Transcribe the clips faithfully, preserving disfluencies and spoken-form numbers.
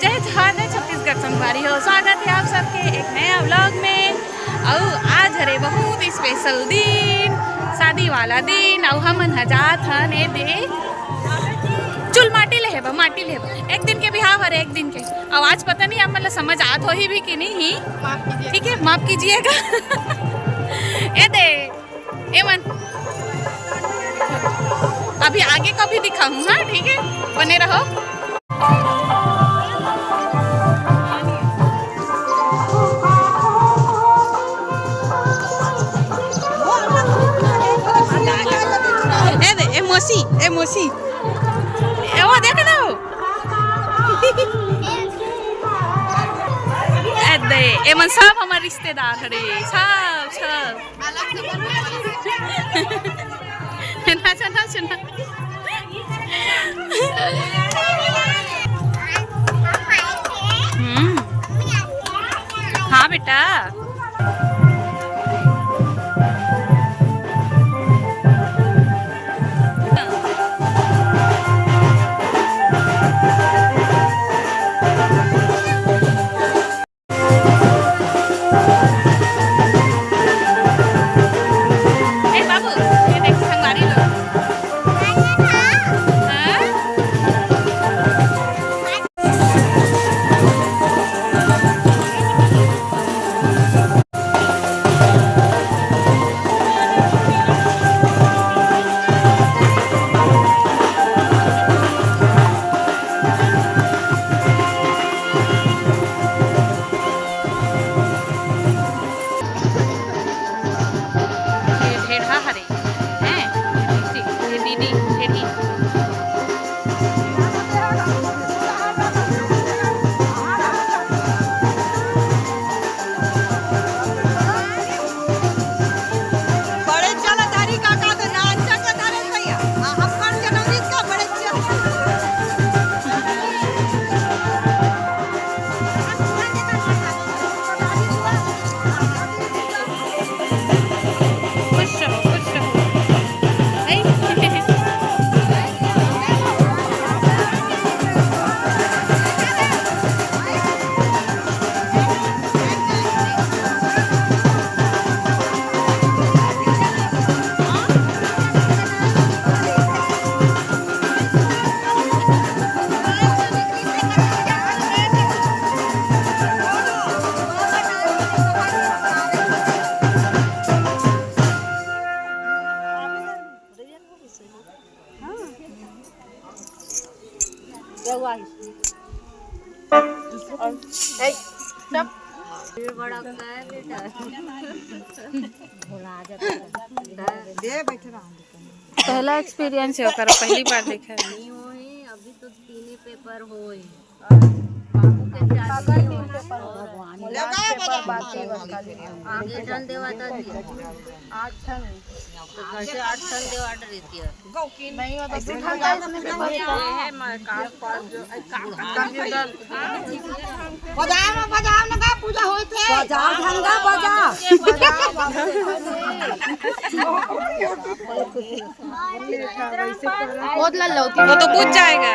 जय जोहार, जय छत्तीसगढ़ संगवारी हो, स्वागत हे आप सबके एक नया vlog में। अउ आज हरे बहुत special दिन, शादी वाला दिन, अउ हमन ह जात हन ए दे चुल माटी लेहे बर, माटी लेहे बर। एक दिन के बिहाव हरे, एक दिन के। अउ आज पता नहीं आप मन ला समझ आत होही भी कि नहीं ही। ठीक है, माफ कीजिएगा। ए दे, ए मन, अभी आगे का भी दिखाऊँ, हाँ, ठीक है, बने रहो। ए दे, ए मौसी, ए मौसी, ए वो देख ना वो। ए दे, ए मन सब हमर रिश्तेदार हरे, सब, सब। नाचा, नाचा, नाचा। हम्म। हाँ बेटा। ए बाबू, ये देख संगवारी लोग। हाँ? ये ढेढ़ा हरे, हैं? ये दीदी, ये दीदी, ये दीदी। बड़े चल धारी काका तो नान चल धारे भैया, आ, हम कर जनौरी का बड़े चल। खुश रहो, खुश रहो। पहला experience हे ओकर, पहली बार देखा हे। अभी तो तीन ही paper होए। बाबू के चालू नहीं होना। आगे ठन देवा था जी। आठ ठन। तो घर से आठ ठन देवा order देती है। नहीं होता, सिखाता है इसमें तो ये है, मैं काम पर जो, काम, काम जो दल। बजाओ ना, बजाओ ना, का पूजा होत हे? बजाओ, ढंगा बजा। वो तो बुझ जाएगा।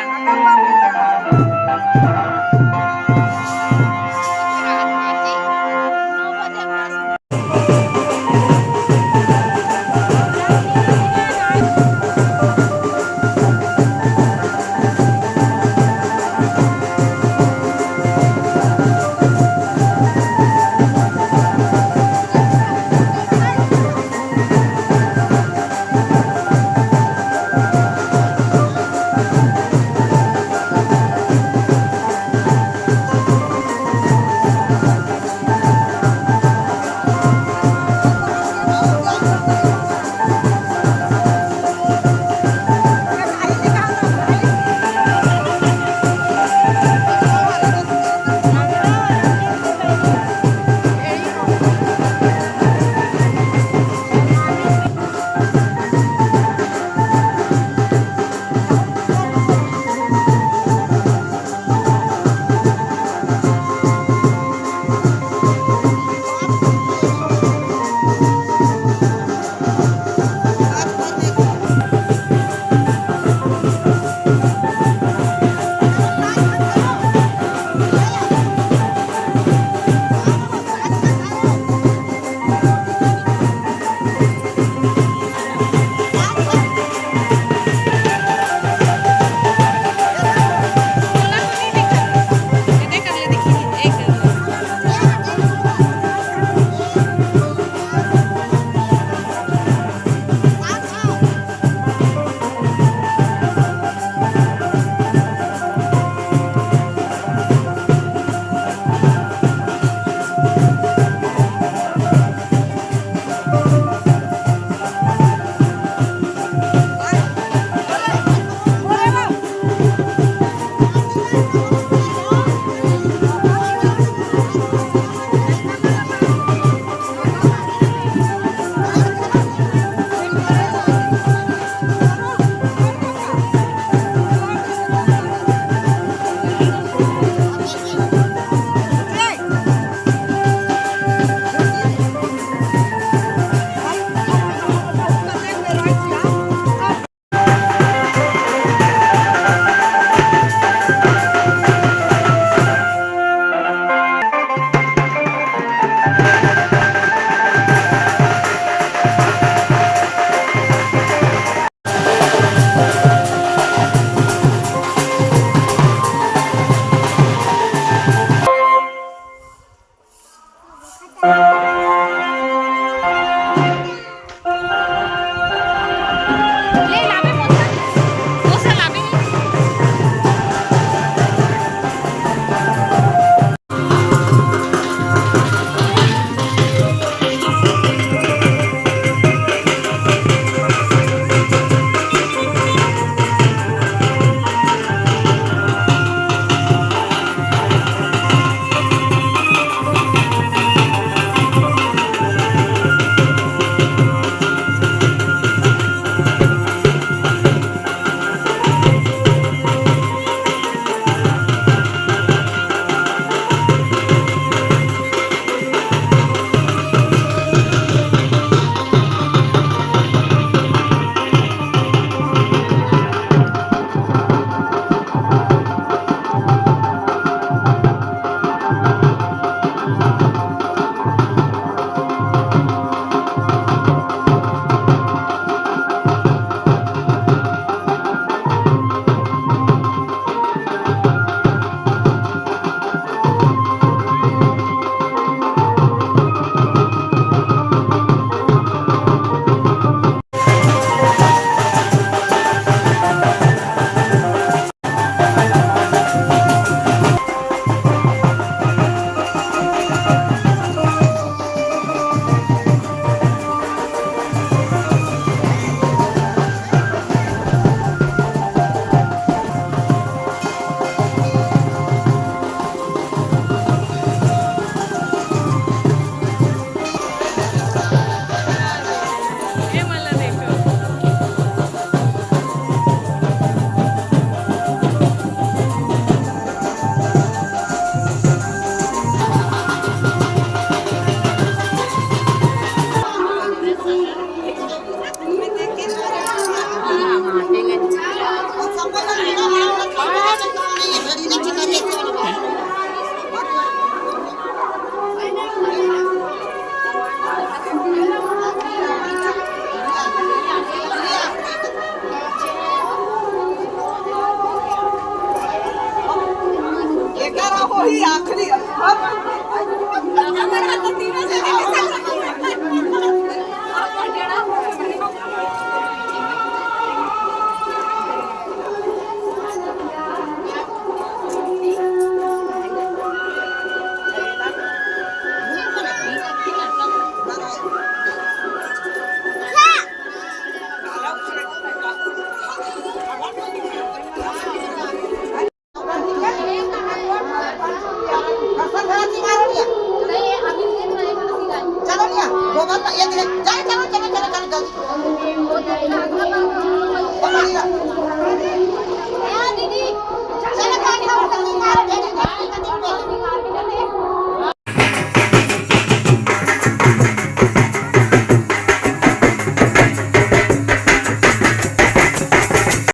आखिरी, अब